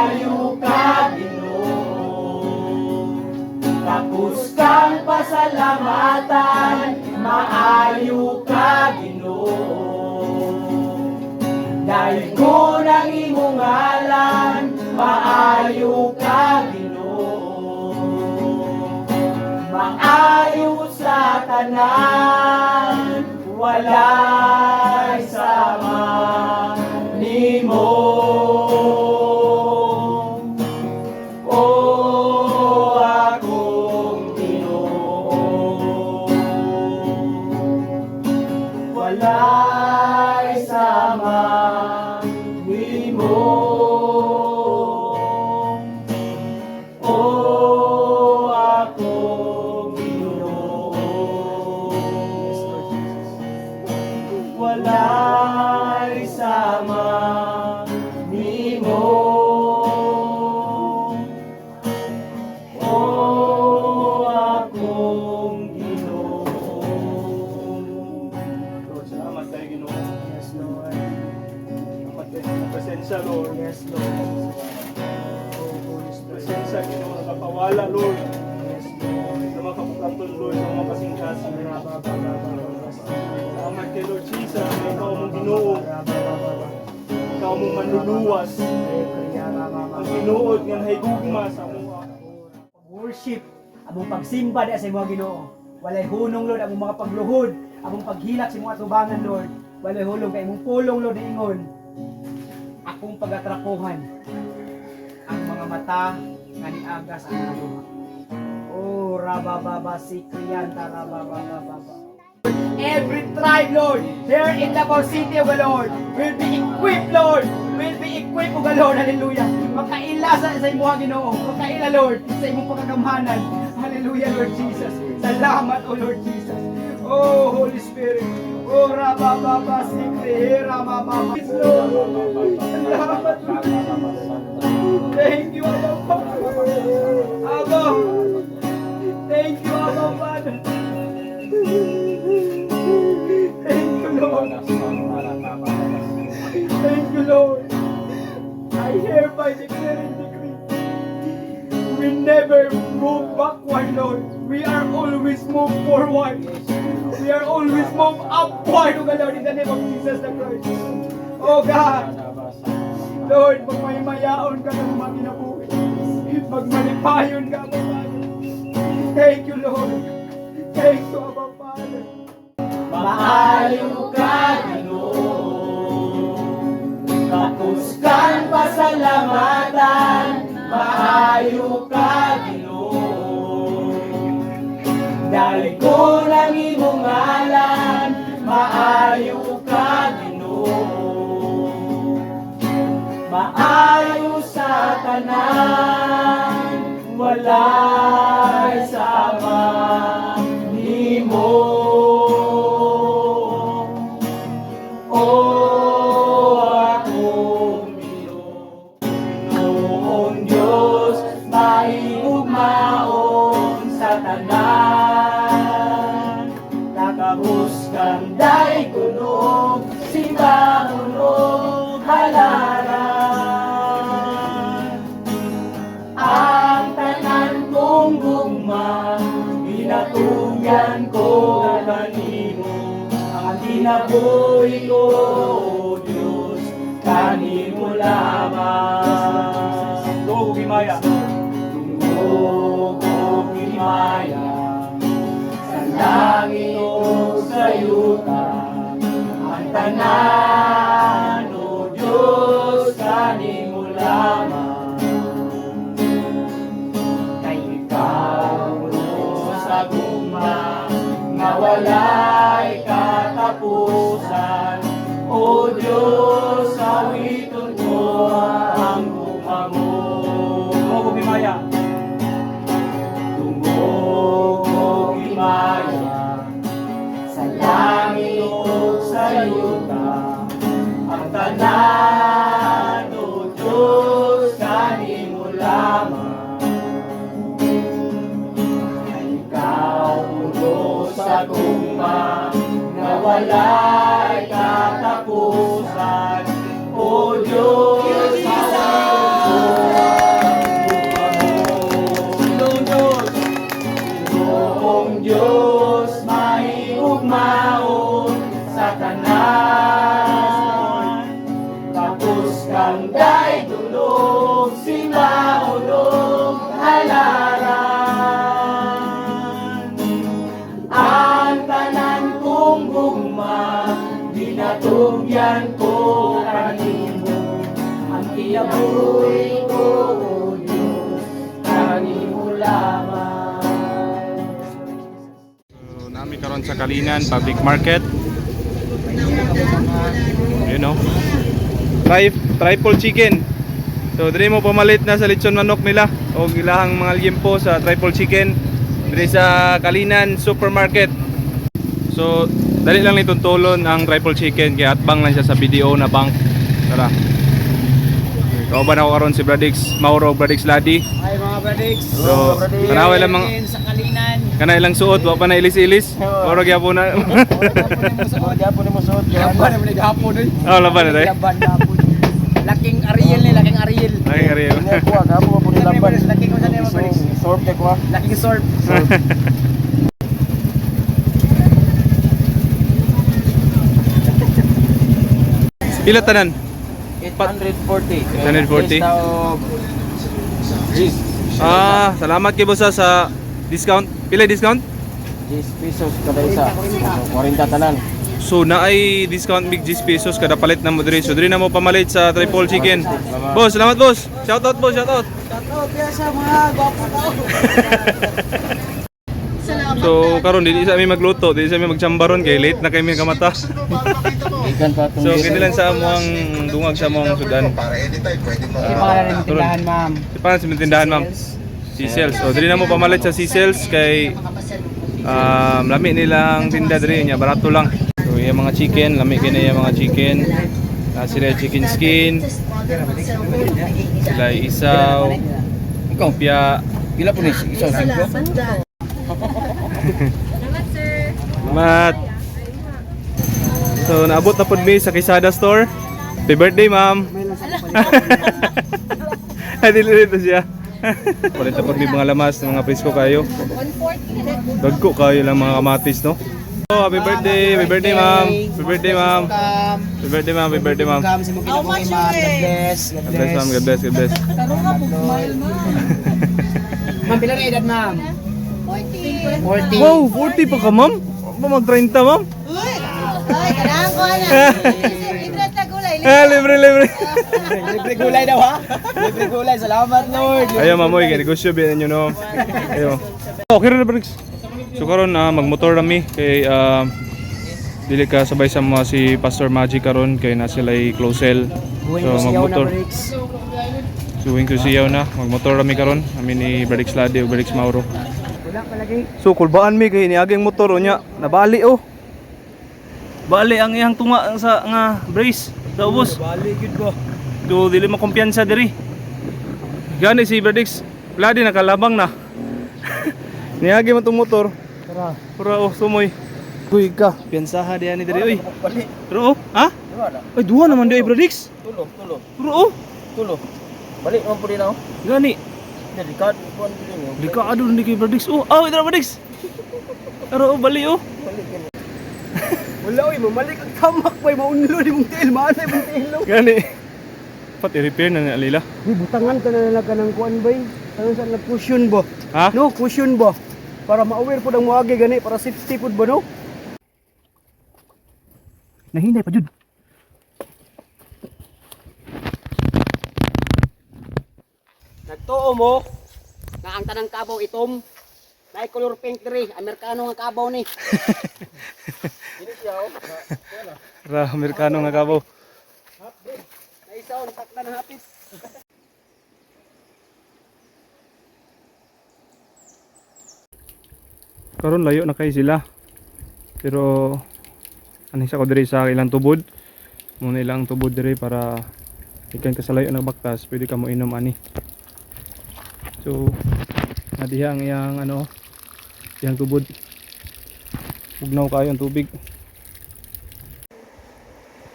Maayo ka, Ginoo. Takos kang pasalamatan, maayo ka, Ginoo. Dahil ko ng imong ngalan, maayo ka, Ginoo. Maayo sa tanan, walay sama nimo. O akong Ginoo, walay sama nimo. O akong Ginoo. Yes, Lord Jesus. Walay sama nimo. O akong Ginoo. Lord, salamat kay Ginoo. Yes, Lord. Salamat kay sa presensya, Lord. Yes, Lord. Oh, Holy Spirit. Presensya, Ginoo, nakapawala, Lord. Yes, Lord. Sa mga kabug-aton, Lord, sa mga kasing-kasing. Salamat kay Lord Jesus, na ikaw mong Ginoo. Ikaw mong manluluwas. Ang tinuod nga nahigugma sa amoa. Worship, among pagsimba diha sa imong Ginoo. Walay hunong, Lord, among mga pagluhod, among paghilak sa imong atubangan, Lord. Walay hulong kay imong pulong, Lord, ingon. Akong pagatrakuhan ang mga mata nga niagas ang mga luha. Oh, rabababa si Kriyanta, rabababa. Every tribe, Lord, here in Davao City, O Lord, will be equipped, Lord, will be equipped, O Lord, hallelujah. Makaila sa imuha, Ginoo, makaila, Lord, sa imong pagkagamhanan. Hallelujah, Lord Jesus. Salamat, O Lord Jesus. Oh, Holy Spirit. Oh, rabababa, si Kriyanta, Lord. Salamat, Lord. Thank you, Abba Father. Abba. Thank you, Abba Father. Thank you, Lord. Thank you, Lord. I hereby declare and decree. We never move backward, Lord. We are always move forward. We are always move upward, oh God, Lord, in the name of Jesus the Christ. Oh God. Lord, magmaymayaon ka ng mga kinabuhi. Magmalipayon ka, Abba Father. Thank you, Lord. Thank you, Abba Father. Maayo ka, Ginoo. Takos kang pasalamatan, maayo ka, Ginoo. Dahil ko ng imong ngalan, maayo ka, Ginoo. Maayo sa tanan, walay sama nimo. O akong Ginoo, Ginoong Diyos, mahigugmaon sa tanan. Takos kang daygon, simbahon ug halaran. Ang tanan kong gugma, ginatugyan ko kanimo. Ang kinabuhi ko, O Diyos, kanimo lamang. Tungog himaya. Tungog og himaya sa langit o sa yuta, ang tanan, O Diyos, kanimo lamang. Kay ikaw puno sa gugma nga walay katapusan. O Diyos, awiton ko ang gugma mo. Tungog og himaya. Tungog og himaya sa langit o sa yuta, ang tanan, O Diyos, kanimo lamang. Kay ikaw puno sa gugma nga walay katapusan. O Diyos, awiton ko Walay dulog, simbaon og halaran. Ang tanan kong gugma, ginatugyan ko kanimo. Ang kinabuhi ko, O Diyos, kanimo lamang. So, nami karon sa Kalinan Public Market. You know. Triple chicken. So diri mo pamalit na sa lechon manok nila o ilahang mga liyempo sa triple chicken diri sa Kalinan Supermarket. So dali lang ni tuntulon ang triple chicken kaya atbang lang siya sa BDO na bank. Tara. Kauban ako karon si Bradix Mauro, Bradix Ladi. Hi mga Bradix. So, kanaway lang mga sa Kalinan. kana ilang suot wa pa na ilis-ilis. Moro gyapon na. Gapon ni mo suot. Laban naman ni gapon oy. Oh, laban na tayo. Laban gapon. Laking Ariel ni, laking Ariel. Ay, Ariel. Kuha, gapon mo ni laban. Laking ko sa nimo Bradix. Sorb kay kuha. Laking sorb. Pila tanan? 840. 840. Gis. Ah, salamat kay boss ah, sa discount. Pila discount? 10 pesos kada isa. 40 tanan. So na ay discount big 10 pesos kada palit na mo diri. So diri na mo pamalit sa triple chicken. Boss, salamat boss. Shout out boss, shout out. Shout out sa mga gwapo tao. So karon dili sa mi magluto, dili sa mi magchambaron kay late na kay mi kamata. Ikan pa So kini lang sa among dungag sa among sudan. Para anytime, pwede mo. Ano pangalan ng tindahan, ma'am? Di pa sa tindahan, ma'am. Seashells. So diri na mo pamalit sa Seashells kay lami nilang tinda diri nya barato lang. So iya mga chicken, lami kini iya mga chicken. Ah, sila chicken skin, sila isaw, lumpia. Pila po ni isa singko? Salamat. So naabot na pud mi sa Quesada store. Happy birthday, ma'am. Ay, dili dito siya. Palit na pud mi mga lamas, mga presko kayo. Dagko kayo lang mga kamatis, no? Oh, happy birthday, happy birthday, ma'am. Happy birthday, ma'am. Happy birthday, ma'am. Happy birthday, ma'am. Kam sa mong kinabuhi, ma'am. God bless. God God bless, ma'am. God bless, God bless. Ma'am, pila na edad, ma'am? 40. Wow, 40 pa ka, ma'am? Ba mag 30, ma'am? Uy! Ay, kailangan ko na. Libre ta gulay. Eh, libre, libre. Libre gulay daw, ha? Libre gulay. Salamat, Lord. Ayaw, ma'am, oy, kay negosyo biyan ninyo, no? Ayaw. Okay ra na, Briggs. So karon na magmotor rami kay dili ka sabay sa mga si Pastor Magic karon kay na sila close cell. Going So to siyaw na, magmotor. Briggs. So going to siyaw na, magmotor rami karon. Ami ni Briggs Ladi ug Briggs Mauro. Wala palagi. So kulbaan mi kay niagi ang motor unya, nabali oh. Bali ang iyang tunga sa nga brace sa ubos. Bali, good ba? Do dili mo kumpiyansa diri. Gani si Berdix, Ladi nakalabang na. Niagi man tong motor. Tara. Pura oh sumoy. Kuy ka, piyansaha diyan ni diri oy. Bali. Pero oh, ha? Ay duha naman di Berdix. Tulo, tulo, Pero oh, tulo. Balik man po din ako. gani. Delikado po ang din. Delikado ni kay Berdix. Oh, aw ito Berdix. Pero oh, bali oh. Wala, oy. Mamalik ang tamak, bay. Maunlo ni mong tiil. Maanay mong tiil, no? Gani. Pati repair na ni Alila. Di, butangan ka na lang ka ng kuan, bay. Tangan sa nag-cushion ba? Ha? No, cushion ba? Para ma-aware po ng muagi gani, para safety po ba, no? Nahinay pa jud. Nagtuo mo na ang tanang kabaw itom. Naay color pink diri, Amerikano nga kabaw ni. Ra Amerikano nga kabaw. Naisaon takna na hapit. Karon layo na kay sila. Pero ano sa ko diri sa ilang tubod. Muna ilang tubod diri para ikan ka sa layo ng baktas, pwede ka mo inom ani. So nadiha ang iyang ano iyang tubod. Ugnaw kayo ang tubig.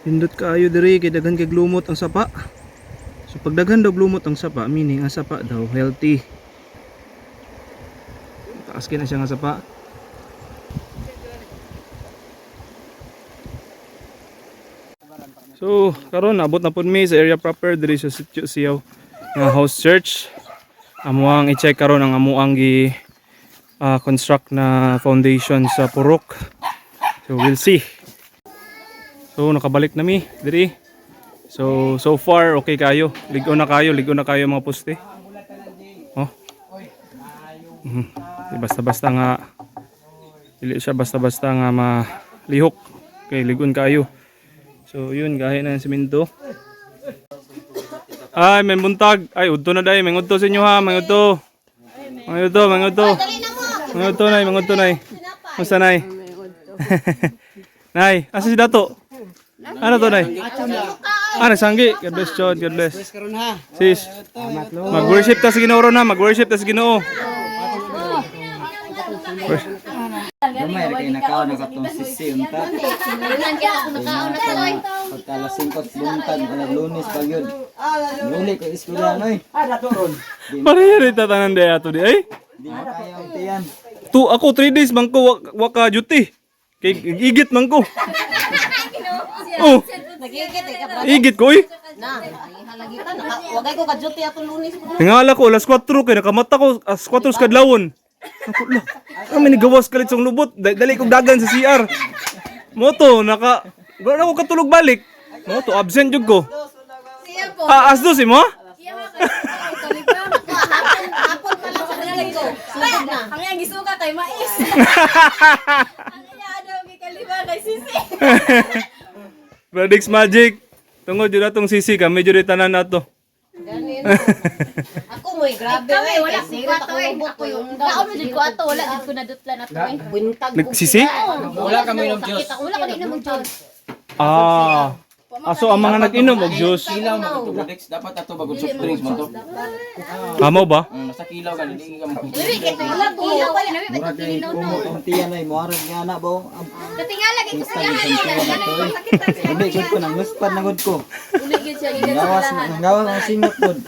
Pindot kaayo diri kay daghan kay glumot ang sapa. So pag daghan daw glumot ang sapa, meaning ang sapa daw healthy. Taas kay na siya nga sapa. So, karon abot na pud mi sa area proper diri sa Sitio Siyaw nga house church. Amuang i-check karon ang amuang gi construct na foundation sa Purok. So we'll see. So nakabalik na mi diri. So so far okay kayo. Ligo na kayo, ligo na kayo mga poste. Oh. Di basta-basta nga dili siya basta-basta nga malihok. Okay, ligon kayo. So yun, gahi na yung simento. Ay, may buntag. Ay, udto na dai. May udto sa inyo ha. May udto. May udto, may udto. May udto nay, may udto nay. Musta nay? Nay, asa si Dato? Ano to nay? Ah, nagsanggi. God bless, John. God bless. Karon ha. Sis, mag-worship ta sa Ginoo ron ha. Mag-worship ta sa Ginoo. Gamay ra kay nakaon na katong sisi unta. Pagka alas 5 buntag, alas Lunes pa gyud. Nuli ko eskwela noy. Ah, dato ron. Pareha rin tatanan di ato di ay. Di makaya ang tiyan. Tu ako 3 days man ko wa ka duty. Kay igit man ko. Oh, Nagigit eh, kabra. igit ko oy. Na, ay halagitan. Wagay ko ka-duty atong Lunes. Tingala ko alas 4 kay nakamata ko alas 4 sa kadlawon. Ako la. Kami ni gawas kalit sa lubot. Dali kog dagan sa CR. Moto naka wala na ko katulog balik. Moto absent jud ko. Siya po. Ah, as dos mo? Siya nga kayo. Hapon, hapon pa lang sa linggo. Sugod na. Ang iyang gisuka kay mais. Ang iya daw gikaliwa kay sisi. Bradix Magic. Tungod jud atong sisi kami jud tanan nato. Ganun. Ako mo'y grabe. Kami oy, wala kay ko sirot ato ako eh. lubot, Ako yung oy. kaon mo jud ko ato wala jud ko nadutlan ato eh. Buntag. Nagsisi? Wala kami inom Diyos. Wala ko inom og juice. Ah. Ah, so ang mga nag-inom og juice. Kilaw man to dapat ato bagong soft drinks man to. Amo ba? Basta kilaw ka dili ka mo. Dili kay wala ko. Wala na Murag kay kumo ang tiyan ay muarag nga na ba. Katingala kay ko siya Hindi gud ko nang luspad na gud ko. Uli gyud siya gikan sa Gawas lahat. nang gawas ang singot gud.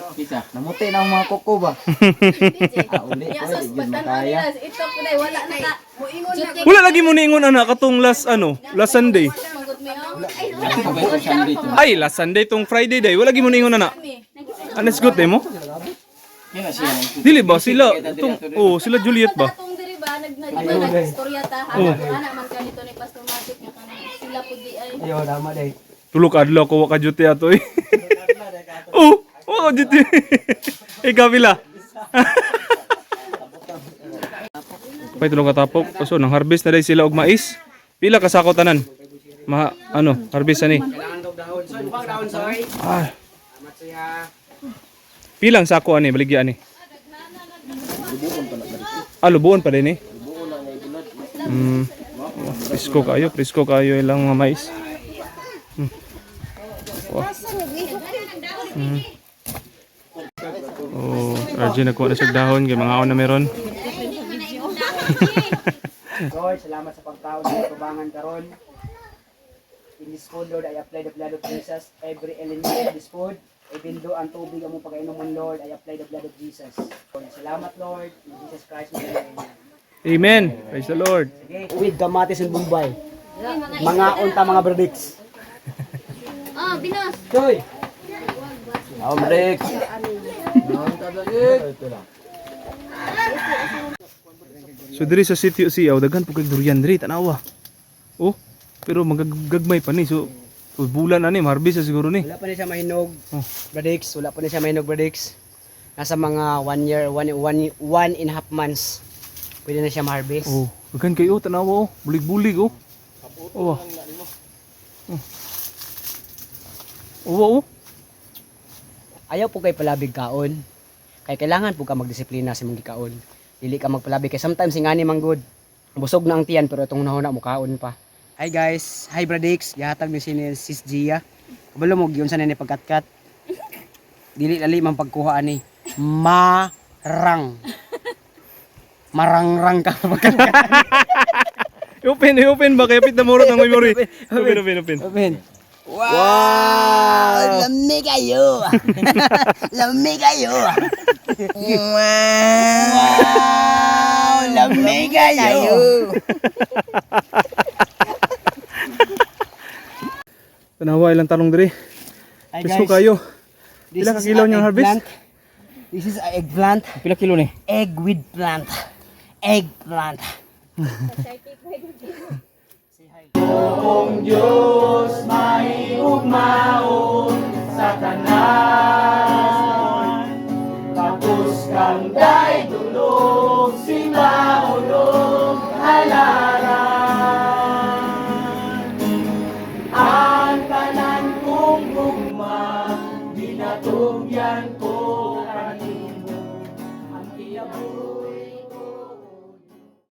Namuti na ang mga kuko ba. Ah, uli Ya ko sos di gyud pagtan-aw makaya. nila ito po day wala na ka. Moingon na. Wala lagi mo niingon ana katong last ano, last Sunday. Manggod mi oh. Ay wala. Ay, last Sunday tong Friday day. Wala lagi mo niingon ana. Anas good day mo? Dili ba sila tong oh, sila Juliet ba? Atong diri ba nag nag diba, nag-istorya ta hanap ana man kanito ni Pastor Magic nga kanang sila pud di ay. Ayo, tama day. Tulo ka adlaw ko wa ka duty ato eh. Oh, wa ka duty. Ikaw pila. Pay tulong katapok. So nang harvest na day sila og mais. Pila ka sako tanan? Ma ano, harvest ani. Kailangan kog dahon. Soy, bukang dahon, soy. Ah, Salamat siya. pilang sako ani baligya ani? Ah, lubuon pa din eh. Oh, presko kayo, presko kayo ilang mga mais. Wow. Oh, RJ nagkuha na siya dahon kay mga na meron. Lord, salamat sa pagtao sa tubangan karon. In this food, Lord, I apply the blood of Jesus. Every element of this food, even though ang tubig ang mong pagainomon, Lord, I apply the blood of Jesus. Lord, salamat, Lord. In Jesus Christ, my name. Amen. Praise the Lord. Sige. With kamatis and Bombay. Mga unta, mga berdicks. Oh, binos. Choy! Break. So diri sa sitio siyaw daghan pud kay durian diri tanawa. Oh, pero magagagmay pa ni. So bulan ani harvest na siguro ni. Wala pa ni siya mahinog. Oh. Bradix, wala pa ni siya mahinog, Bradix. Nasa mga 1 year, 1.5 months. Pwede na siya ma-harvest. Oh, daghan kayo tanawa oh, bulig-bulig oh. Oh. Oh. Oh, oh. Ayaw po kay palabig kaon. Kay kailangan po ka magdisiplina sa mong gikaon. Dili ka magpalabig kay sometimes ingani man good. Busog na ang tiyan pero itong unahuna mo kaon pa. Hi guys, hi Bradix, gihatag ni si Sis Gia. Kabalo mo giunsa na ni pagkatkat. Dili lali man pagkuha ani. Marang. Marangrang ka pagkatkat. Open, open ba kaya pit na murot ang memory. Open, open, open. Open. Wow! Lami kayo! Lami kayo! Wow! Lami kayo! Tanawa ilang talong diri. Hi. Presko kayo. Pila ka kilo niyong harvest? This is a eggplant. Pila kilo ni? Egg with plant. Eggplant. Diyos.